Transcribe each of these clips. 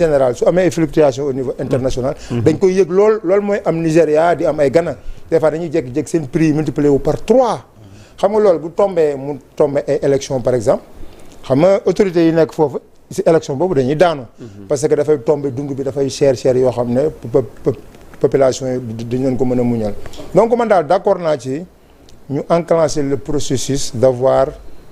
général su amee fluctuation au niveau international dañ koy yëg loolu mooy am Nigéria di am ay Ghana des fois dañuy jékki-jékki seen prix multiplié wu par 3 xam nga loolu bu tombé ay élection par exemple xam nga autorités yi nekk foofu si élection boobu dañuy daanu parce que dafay tombé dung bi dafay cher yoo xam ne population yi dañ leen ko mën a muñal donc man daal d'accord naa ci ñu enclencher le processus d'avoir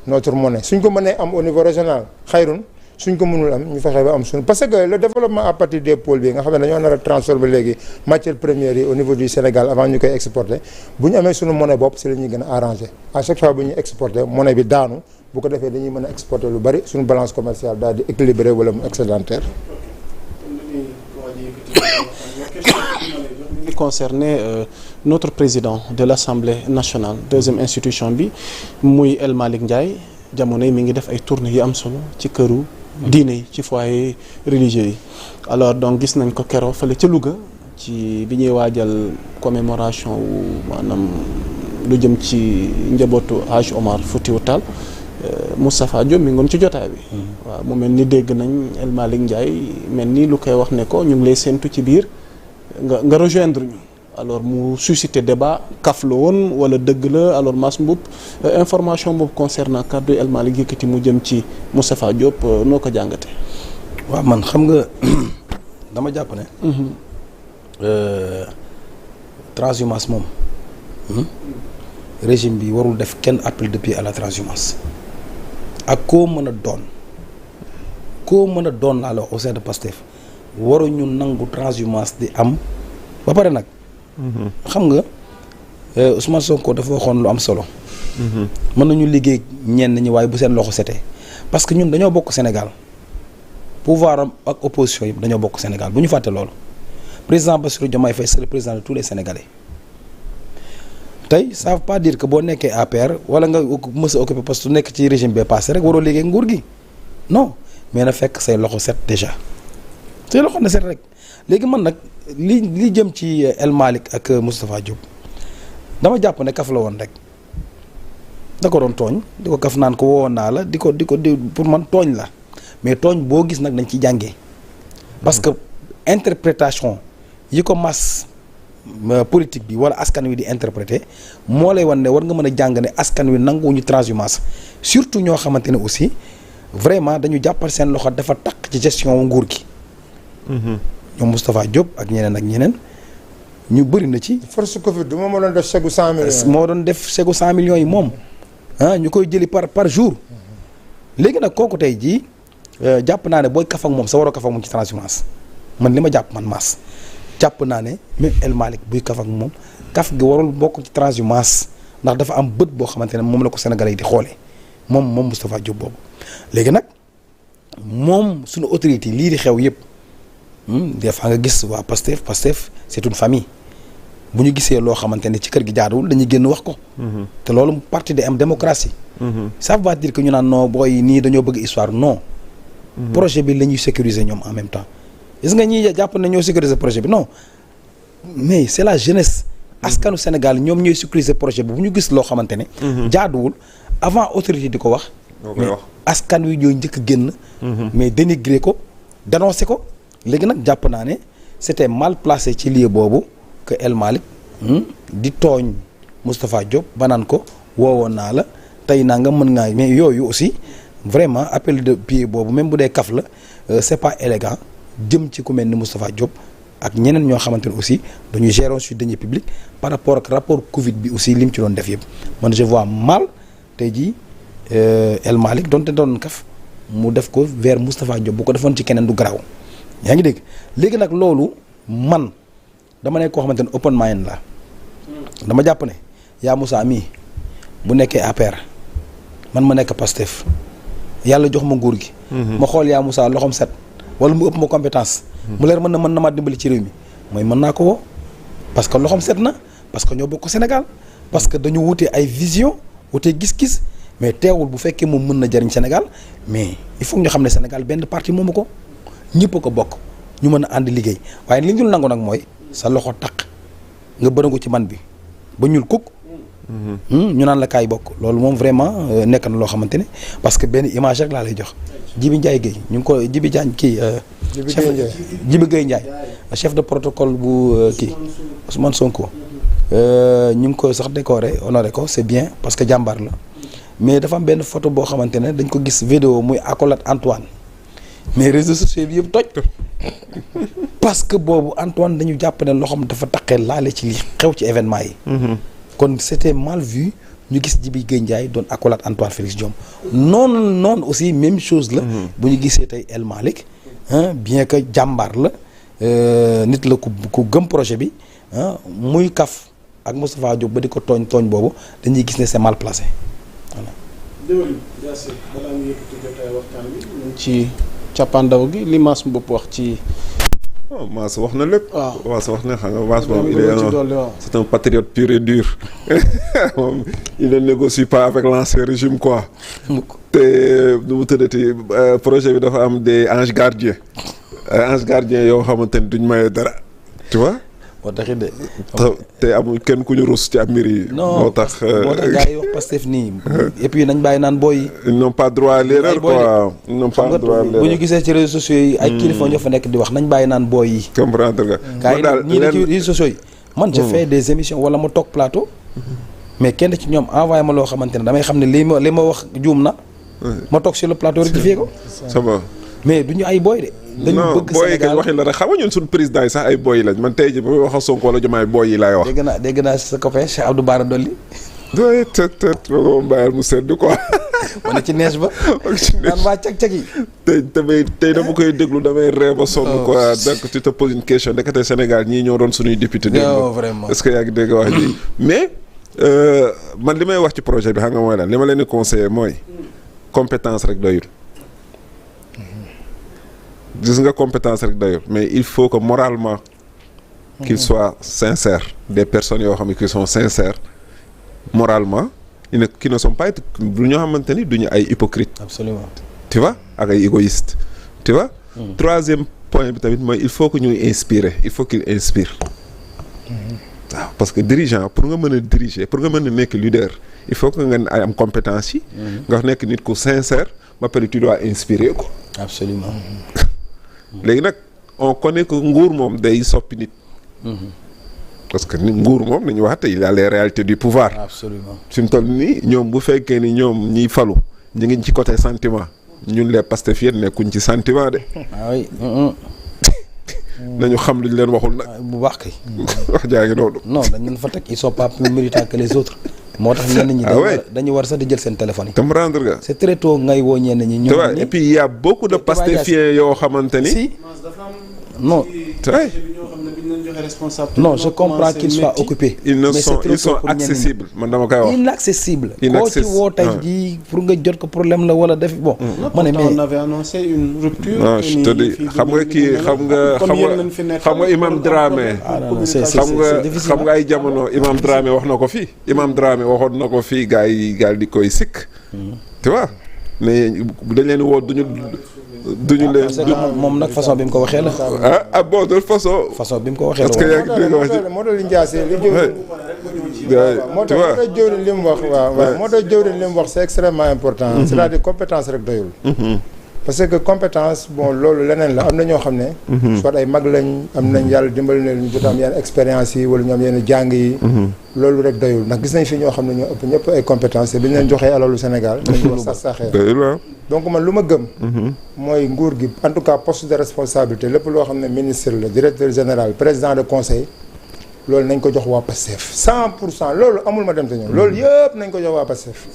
notre monnaie suñ ko mënee am au niveau régional xayrun suñ ko mënul am ñu fexe ba am suñu parce que le développement à partir des pôles bi nga xam ne dañoo nar a transformer léegi matières premières yi au niveau du Sénégal avant ñu koy exporter bu ñu amee suñu monnaie bopp si la ñuy gën a arranger à chaque fois bu ñuy exporter monnaie bi daanu bu ko defee dañuy mën a exporter lu bari suñu balance commerciale daal di équilibré wala mu excédentaire. li concerné notre président de l'Assemblée nationale deuxième institution bi muy El Malick Ndiaye jamono yi mi ngi def ay tournées yu am solo ci këru diine yi ci foyer religieux yi alors donc gis nañ ko keroog fële ca Louga ci bi ñuy waajal commémoration wu maanaam lu jëm ci njabootu Hadj Omar Foutiyou Tall Moustapha Diop mi ngoon ci jotaay bi waaw mu mel ni dégg nañ El Malick Ndiaye mel ni lu koy wax ne ko ñu ngi lay séentu ci biir nga rejoindre ñu alors mu suscité débat kaf la woon wala dëgg la alors Mass Mboup information boobu concernant kàddu El Malick yëkkati mu jëm ci Moustapha Diop noo ko jàngate waaw man xam nga dama jàpp ne transhumance moom régime bi warul def kenn appel de pied à la transhumance ak koo mën a doon laa la wax au sein de Pastef waruñu nangu transhumance di am ba pare nag xam nga Ousmane Sonko dafa waxoon lu am solo mën nañu liggéey ñenn ñi waaye bu seen loxo setee parce que ñun dañoo bokk Sénégal pouvoir am ak opposition yi dañoo bokk Sénégal bu ñu fàtte loolu président Bassirou Diomaye Faye c'est le président de tous les Sénégalais tey ça veut pas dire que boo nekkee APR wala nga mës a occupé poste nekk ci régime bee passé rek waroo liggéey nguur gi non mais na fekk say loxo set déjà say loxo na set rek léegi man nag li jëm ci El Malick ak Moustapha Diop dama jàpp ne kaf la woon rek da ko doon tooñ di ko kaf naan ko woo naa la di pour man tooñ la mais tooñ boo gis nag dañ ci jàngee parce que interprétation yi ko masse politique bi wala askan wi di interpréter moo lay wan ne war nga mën a jàng ne askan wi nanguwuñu transhumance surtout ñoo xamante ne aussi vraiment dañu jàppal seen loxo dafa takk ci gestion nguur gi ñoom Moustapha Diop ak ñeneen ñu bëri na ci. force Covid du moo doon def chèque 100 millions. moo doon def chèque 100 millions yi moom ñu koy jëli par jour. léegi nag kooku tey jii jàpp naa ne booy kaf ak moom sa waroo kaf ak moom ci transhumance man li ma jàpp man Mass jàpp naa ne même El Malick buy kaf ak moom kaf gi warul bokk ci transhumance ndax dafa am bët boo xamante ne moom la ko Sénégalais yi di xoolee moom Moustapha Diop boobu. léegi nag moom suñu autorité lii di xew yëpp. des fois nga gis waa Pastef c'est une famille bu ñu gisee loo xamante ne ci kër gi jaaduwul dañuy génn wax ko. te loolu parti de am démocratie. ça veut pas dire que ñu naan non booy nii dañoo bëgg histoire non. projet bi la ñuy sécuriser ñoom en même temps. gis nga ñii jàpp ne ñoo sécuriser projet bi non mais c'est la jeunesse. askanu Sénégal ñoom ñooy sécuriser projet bi bu ñu gis loo xamante ne. jaaduwul avant autorité di ko wax. mais askan wi ñooy njëkk génn. mais dénigrer ko dénoncer ko. léegi nag jàpp naa ne c'était mal placé ci lieu boobu que El Malick di tooñ Moustapha Diop ba naan ko woowoon naa la tey naa nga mën ngaa mais yooyu aussi vraiment appel de pied boobu même bu dee kaf la c'est pas élégant jëm ci ku mel ni Moustapha Diop ak ñeneen ñoo xamante ne aussi dañuy gérer suñu deniers publics par rapport ak rapport Covid bi aussi li mu ci doon def yëpp man je vois mal tey jii El Malick donte doon kaf mu def ko vers Moustapha Diop bu ko defoon ci keneen du garaaw. yaa ngi dégg léegi nag loolu man dama nekk koo xamante ne open mind la dama jàpp ne yaa Moussa mii bu nekkee APR man ma nekk Pastef yàlla jox ma nguur gi. ma xool yaa Moussa loxoom set wala mu ëpp ma compétence. mu leer mën na maa dimbali ci réew mi mooy mën naa ko woo parce que loxoom set na parce que ñoo bokk Sénégal parce que dañu wutee ay vision wutee gis-gis mais teewul bu fekkee moom mën na jariñ Sénégal mais il faut ñu xam ne Sénégal benn parti moomu ko. ñëpp a ko bokk ñu mën a ànd liggéey waaye li ñu dul nangu nag mooy sa loxo taq nga bërëngu ci man bi ba ñuul kuk ñu naan la kaay bokk loolu moom vraiment nekk na loo xamante ne parce que benn image rek laa lay jox Djibi Ndiaye Guèye ñu ngi ko Djibi Diagne kii Djibi Guèye Ndiaye chef de protocole bu kii Ousmane Sonko ñu ngi ko sax décoré honoré ko c'est bien parce que jàmbaar la mais dafa am benn photo boo xamante ne dañ ko gis vidéo muy accolade Antoine mais réseaux sociaux bi yëpp toj parce que boobu Antoine dañu jàpp ne loxoom dafa taqee laale ci li xew ci événement yi kon c'était mal vu ñu gis Djibi Guèye Ndiaye doon accolade Antoine Félix Diome noonu aussi même chose la bu ñu gisee tey El Malick bien que jàmbaar la nit la ku gëm projet bi muy kaf ak Moustapha Diop ba di ko tooñ boobu dañuy gis ne c'est mal placé voilà. balaa ñu yëkkati jotaay waxtaan bi ñu ci cappaandaw gi li Mass Mboup wax ci. Mass wax na lépp. waaw Mass wax na xam nga Mass moom c'est un patriote pur et dur moom il ne négocie pas avec l'ancien régime quoi. te nu mu tëddati projet bi dafa am des anges gardiens yoo xamante ni duñ maye dara tu vois. moo taxit de. te amul kenn ku ñu rus ci ab mbir yi. moo tax gars yi wax Pastef nii. et puis nañ bàyyi naan booy yi. ils n'ont pas droit à l'erreur quoi. ils n'ont pas droit à l'erreur bu ñu gisee ci réseaux sociaux yi. ay kilifa ñoo fa nekk di wax nañ bàyyi naan booy yi. comprendre nga. man daal ñii ne ci réseaux sociaux yi. man je fais des émissions wala ma toog plateau. mais kenn ci ñoom envoyé ma loo xamante ne damay xam ne li ma wax juum na. ma toog sur le plateau rectifié ko. ça va. mais du ñu ay booy de. dañu bëgg Sénégal waxi la rek xam nga ñun suñu président yi sax ay booy lañ man tey ji ba may wax a Sonko wala Diomaye booy yi laay wax. dégg naa sa copain Cheikh Abdou Bara Dolly. doy tët ko bàyyil mu sedd quoi. ma ne ci neige ba. naan waa cag-cag yi. tey dama koy déglu damay ree ba sonn quoi donc tu te poses une question ndekete Sénégal ñii ñoo doon suñuy député. non vraiment est-ce que yaa ngi dégg wax ji mais man li may wax ci projet bi xam nga mooy lan li ma leen di conseiller mooy compétence rek doyul. gis nga compétence rek doyul mais il faut que moralement qu'ils soient sincères des personnes yoo xam ne qui sont sincères moralement qui ne sont pas du ñoo xamante ni duñu ay hypocrites. Absolument. Tu vois ak ay égoïstes tu vois. Troisième point bi tamit mooy il faut que ñuy inspirer il faut qu'il inspire. waaw parce que dirigeant pour nga mën a diriger pour nga mën a nekk leader il faut que nga am compétence yi. nga nekk nit ku sincère ba pare tu dois inspirer ko. Absolument. léegi nag on connaît que nguur moom day soppi nit. parce que ni nguur moom nañu wax te il y a les réalités du pouvoir. Absolument. fi mu toll nii ñoom bu fekkee ni ñoom ñiy falu ñu ngi ci côté sentiment ñun les Pastefien nekkuñ ci sentiment de. ah oui. nañu xam luñ leen waxul nag. bu baax kay. wax jaa ngi noonu. non dañ leen fa teg ils sont pas plus méritants que les autres. moo tax ñenn ñi. dañu war sax di jël seen téléphone yi. comprendre nga. c'est très tôt ngay woo ñenn ñi. ñu et puis il y a beaucoup de Pastefiens yoo xamante ni. si non. non je comprends qu'ils soient occupés. ils sont accessibles man dama koy wax. inaccessible. koo ci woo tey jii pour nga jot ko problème la wala def bon. ma ne mais on avait annoncé une rupture. non je te dis xam nga kii xam nga Imam Dramé. xam nga ay jamono Imam Dramé wax na ko fii. Imam Dramé waxoon na ko fii gars yi di koy sikk. tu vois mais dañ leen woo duñu leen. moom nag façon bi mu ko waxee la. ah bon de façon bi mu ko waxee la. parce que yaa ngi dégg wax ji moo tax li njaasee li moo tax jëwriñ li mu wax waaw moo tax jëwriñ li mu wax c'est extrêmement important. c'est-à-dire compétence rek doyul. parce que compétence bon loolu leneen la am na ñoo xam ne. soit ay mag lañ am nañ yàlla dimbali na ñu jot am yenn expérience yi wala ñu am yenn jàng yi. loolu rek doyul ndax gis nañ fi ñoo xam ne ñoo ëpp ñëpp ay compétence te bi ñu leen joxee alalu Sénégal. dañu war sax saxee donc man lu ma gëm. mooy nguur gi en tout cas poste de responsabilité lépp loo xam ne ministre la directeur général président de conseil. loolu nañ ko jox waa Pastef 100% loolu amul ma dem te ñëw loolu yëpp nañ ko jox waa Pastef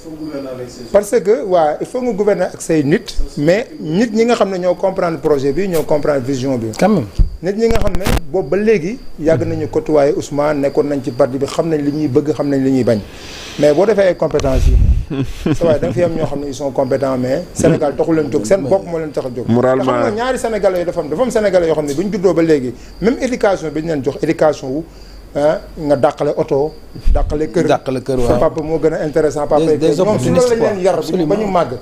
parce que il faut nga gouverner ak say nit mais nit ñi nga xam ne ñoo comprendre projet bi ñoo comprendre vision bi quand même nit ñi nga xam ne boobu ba léegi yàgg nañu côtoyer Ousmane nekkoon nañ ci parti bi xam nañ li ñuy bëgg xam nañ li ñuy bañ mais boo defee ay compétences yi sa waaye da nga fi am ñoo xam ne ils sont compétents mais Sénégal taxul leen jóg seen bopp moo leen tax a jóg moralement xam nga ñaari Sénégalais yi dafa am Sénégalais yoo xam ne bu ñu juddoo ba léegi même éducation bi ñu leen jox éducation wu nga dàqale oto dàqale kër waaw sa papa moo gën a intéressant papa yi ñoom su loolu lañ leen yar ba ñu màgg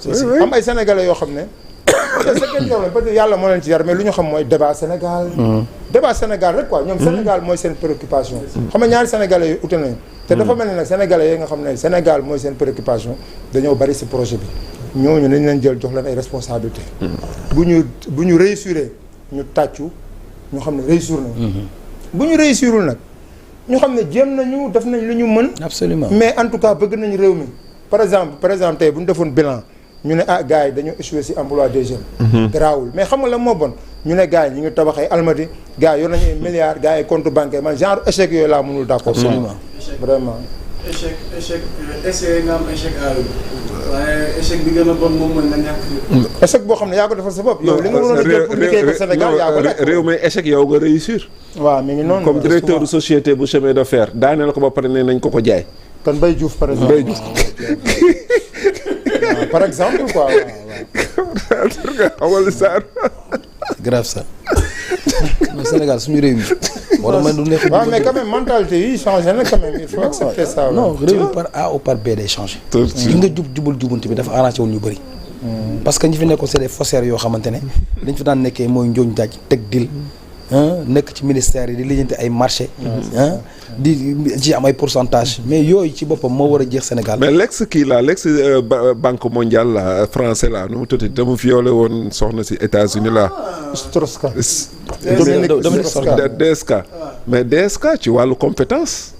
am ay sénégalais yoo xam ne peut-être yàlla moo leen ci yar mais lu ñu xam mooy débat Sénégal rek quoi ñoom Sénégal mooy seen préoccupation xam nga ñaari sénégalais yu ute nañu te dafa mel ni nag sénégalais yi nga xam ne Sénégal mooy seen préoccupation dañoo bari ci projet bi ñooñu nañ leen jël jox leen ay responsabilités. bu ñu réussiree ñu tàccu ñu xam ne réussir nañ. bu ñu réussirul nag ñu xam ne jéem nañu def nañ lu ñu mën. absolument mais en tout cas bëgg nañ réew mi par exemple tey bu ñu defoon bilan ñu ne gars yi dañoo échoué ci emploi des jeunes. garaawul mais xam nga la moo bon ñu ne gars yi ñu ngi tabax ay almadi gars yi yor nañu ay milliards gars yi compte bancaire man genre échec yooyu laa mënul d'accord. absolument vraiment. essayé nga am échec waaye échec bi gën a bon moom mooy nga ñàkk. échec boo xam ne yaa ko defal sa bopp. yow li nga waroon a jël pour liggéey ko Sénégal yaa ko def. réew mi échec yow nga réussir. waaw mi ngi noonu. comme directeur de société bu chemin de fer daaneel ko ba pare ne nañ ko jaay. kon Mbaye Diouf par exemple. Mbaye Diouf. par exemple quoi waaw. Sarr. grave ça. mais Sénégal suñu réew mi. war na mën du nekk. waaw mais quand même mentalité yi changé na quand même il faut accepter ça. non réew mi par A ou par B day changé. li nga jubal-jubanti bi dafa arrangé wul ñu bëri. parce que ñi fi nekkoon c'est des faussaires yoo xamante ne. liñ fi daan nekkee mooy njooñ daaj teg dil nekk ci ministère yi di lijjanti ay marché di ci am ay pourcentage mais yooyu ci boppam moo war a jeex Sénégal. mais l'ex banque mondiale la français la nu mu tudd te mu violé woon soxna si États-Unis la. Strauss-Kahn. Dominique Strauss-Kahn. DSK mais DSK ci wàllu compétence.